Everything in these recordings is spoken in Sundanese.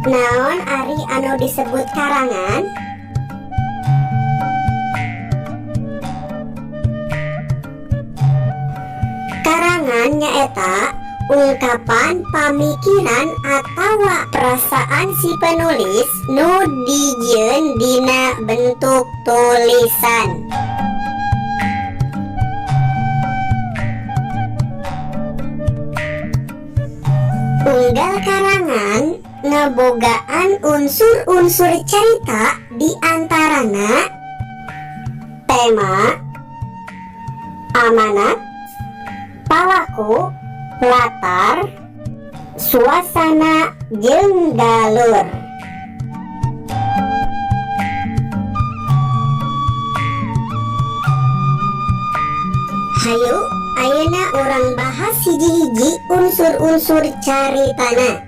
Naon ari anu disebut karangan? Karangan nyaeta ungkapan pamikiran atawa perasaan si penulis nu dijieun dina bentuk tulisan. Unggal karangan ngabogaan unsur-unsur carita di antarana tema, amanat, palaku, latar, suasana, jeung galur. Hayu, ayeuna urang bahas hiji-hiji unsur-unsur caritana.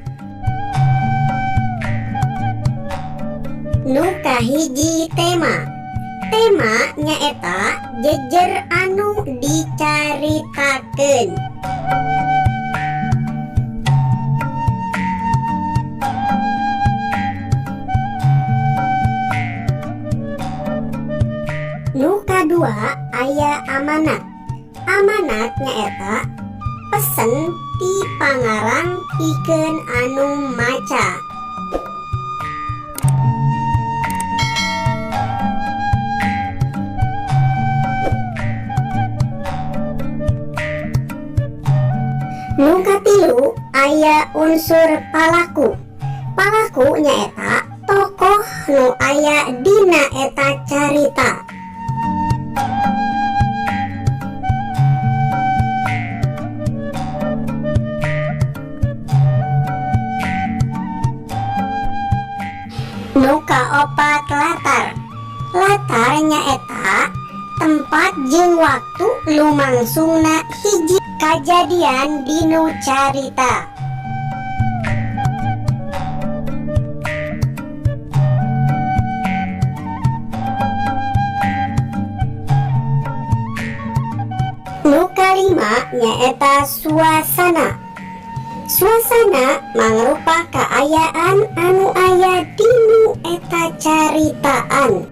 Nu kahiji tema. Tema nyaeta jejer anu dicaritakeun. Nu kadua aya amanat. Amanat nyaeta pesen ti pangarang pikeun anu maca. Nu katilu aya unsur palaku. Palaku nyaeta tokoh nu aya dina eta carita. Nu kaopat latar. Latar nyaeta tempat jeung waktu lumangsungna hiji kajadian dinu carita. Nu kalima nyaeta suasana. Suasana mangrupa kaayaan anu aya dinu eta caritaan.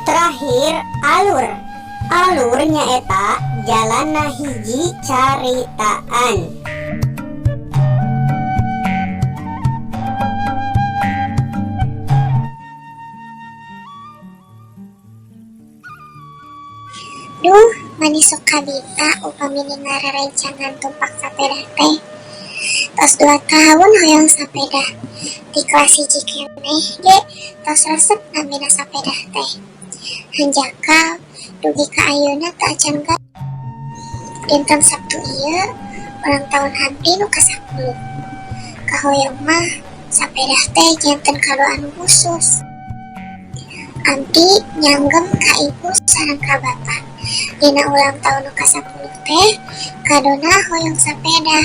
Terakhir alur. Alur nyaeta jalanna hiji caritaan. Duh, mani sok kabita upami ngarerencangan tumpak sapeda teh. Tos 2 tahun hoyong sapeda. Di kelas 1 keneh ge tos resep namina sapeda teh. Hanjakal dugi ka ayeuna teu acan gaduh. Dinten Sabtu ieu ulang tahun abdi nu ka-10. Kahoyong mah sapeda teh janten kado anu khusus. Abdi nyanggem ka ibu sareng ka bapa. Dina ulang tahun nu ka-10 teh kadona hoyong sapeda,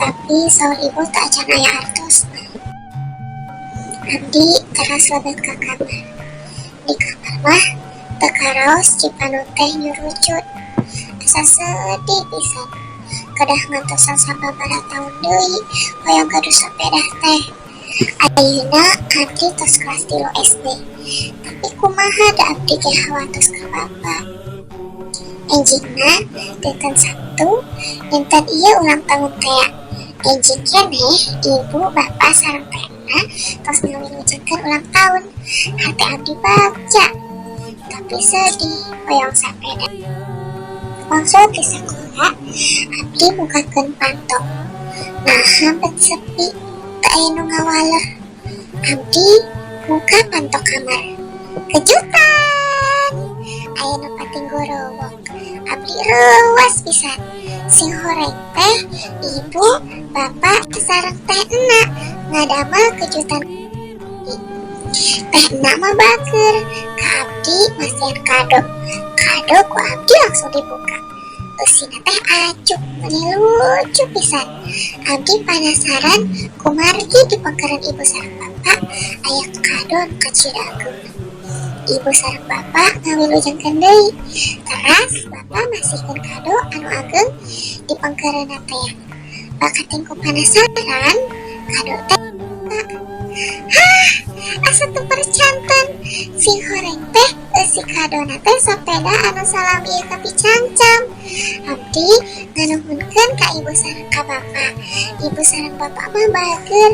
tapi saur ibu teu acan aya artosna. Abdi teras lebet ka kamar. Di kamar mah teu karaos Cipanu teh nyurucut. Asa sedih pisan. Kedah ngantosan sababaraha taun deui hoyong gaduh sapeda teh. Ayeuna abdi tos kelas 3 SD. Tapi kumaha da abdi ge hawatos ka bapa. Enjingna dinten Sabtu, dinten ieu ulang tahun tea. Enjing keneh ibu bapa sareng teh tos ngawilujengkeun ulang tahun. Hate abdi bagja. Tapi sedih hoyong sapeda. Wangsul ti sakola, abdi mukakeun panto. Naha bet sepi, teu aya nu ngawaler. Abdi muka panto kamar. Kejutan! Aya nu patinggorowok. Abdi reuas pisan. Sing horeng teh ibu, bapak, sareng teh enak ngadamel kejutan. Teh enak mah bager, ka abdi masihan kado. Kado ku abdi langsung dibuka. Eusina teh acuk, meni lucu pisan. Abdi penasaran kumargi di pengkereun ibu sareng bapak aya kado nu kacida ageung. Ibu sareng bapak ngawilujengkeun deui. Teras bapak masihkeun kado anu ageng di pengkereuna teh. Bakating ku panasaran kado teh. Hah, asa teu percanten. Sing horeng teh eusi kadona teh sapeda anu salami ieu kapicangcam. Abdi nganuhunkeun ka ibu sareng ka bapak. Ibu sareng bapak mah bager.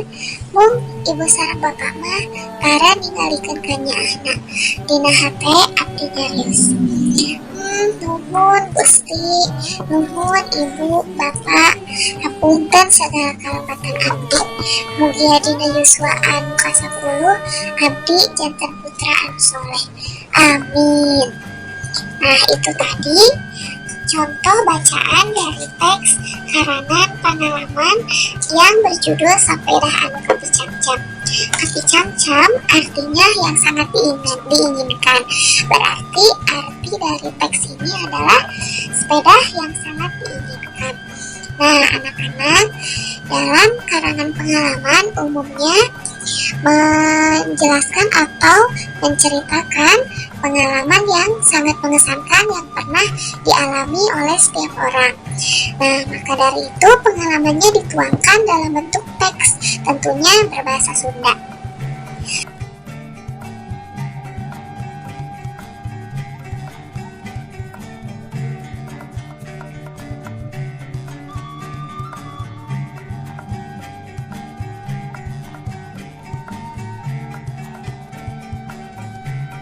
Mung ibu sareng bapak mah tara ningalikeun kanyaahna. Dina hate abdi nyarios. Nuhun Gusti, nuhun ibu, bapak, hapunten sagala kalepatan abdi. Mugia dina yuswa anu ka-10 abdi janten putra anu soleh. Amin. Nah, itu tadi contoh bacaan dari teks karangan pengalaman yang berjudul Sapedah Anu Kapicangcam. Kapicangcam artinya yang sangat diinginkan. Berarti arti dari teks ini adalah sepeda yang sangat diinginkan. Nah, anak-anak, dalam karangan pengalaman umumnya menjelaskan atau menceritakan pengalaman yang sangat mengesankan yang pernah dialami oleh setiap orang. Nah, maka dari itu pengalamannya dituangkan dalam bentuk teks, tentunya berbahasa Sunda.